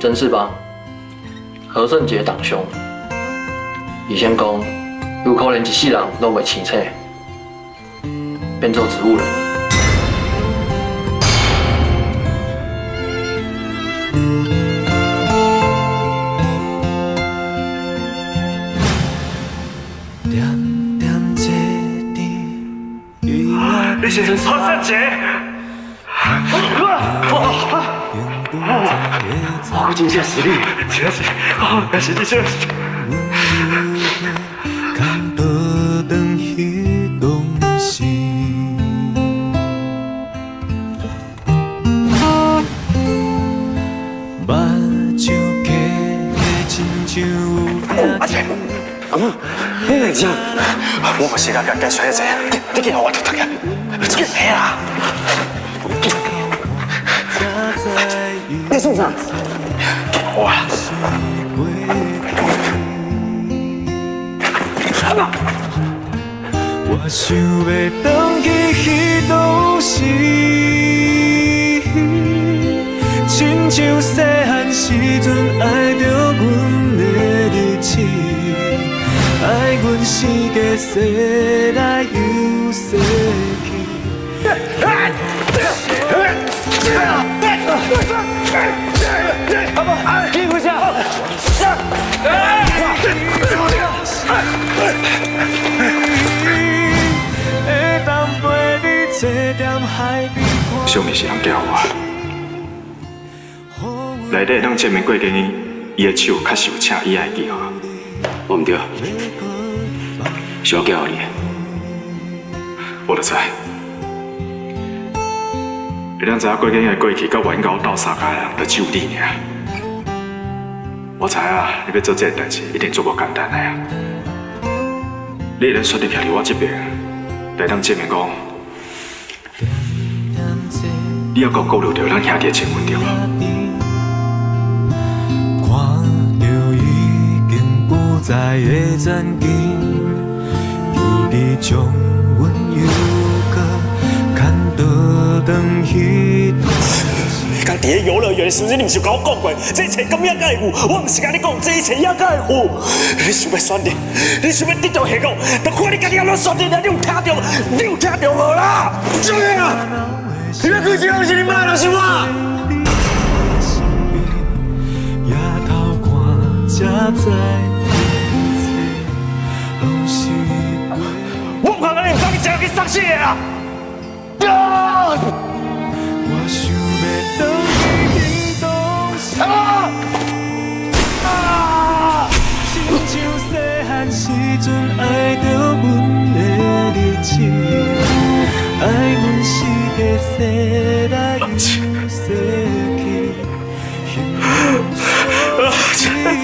曾四八，何勝傑黨兄。醫生講，有可能一世人攏袂清醒，變做植物人。你是何勝傑？我真正是你，真正是，哦，是你，真是。阿姐，阿媽，你來這？我無時間共解釋遐濟，你緊予我讀讀啊！緊來啦！你創啥？緊予我啦！阿媽，我想欲轉去彼當時，親像細漢時陣愛著阮的日子，愛阮生過世來又世去。阿媽，你回家。小美是人叫我，內底當證明郭經理，伊的手確實有請伊的記號。我毋對，是我叫予你的。我就知，會當知影郭經理的過去，佮願意佮我鬥相共的人，就只有你爾。我知影你欲做這个代誌，一定足無簡單的啊！你會當選擇徛佇我這邊，來當證明講，你猶閣顧慮著咱兄弟的情分對無？看著已經不在的曾經，求你將阮猶閣牽倒轉彼當時。剛佇咧遊樂園的時陣，你毋是有共我講過，這一切敢也會有？我毋是共你講，這一切也會有。你想欲選擇，你想欲得到結果，就看你家己按怎選擇啦。你有聽著？你有聽著無啦？救命啊！你欲開槍是你媽，還是我？抬頭看，才知一切攏是過。我毋通按呢，放你一个去喪死的啦！我想欲轉去彼當時，親像細漢時陣愛著阮的日子，愛阮生過世來又世去，幸福相依。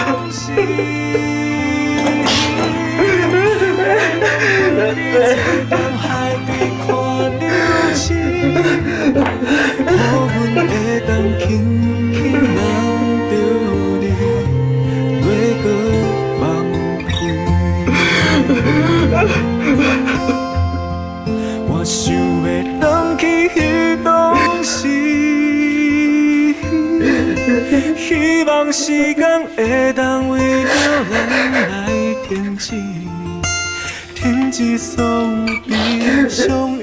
我想欲轉去彼當時。海邊看流星，予阮會當輕輕攬著你，袂閣放開。我想欲轉去彼當時，希望時間會當為著咱來停止。停止所有悲傷的。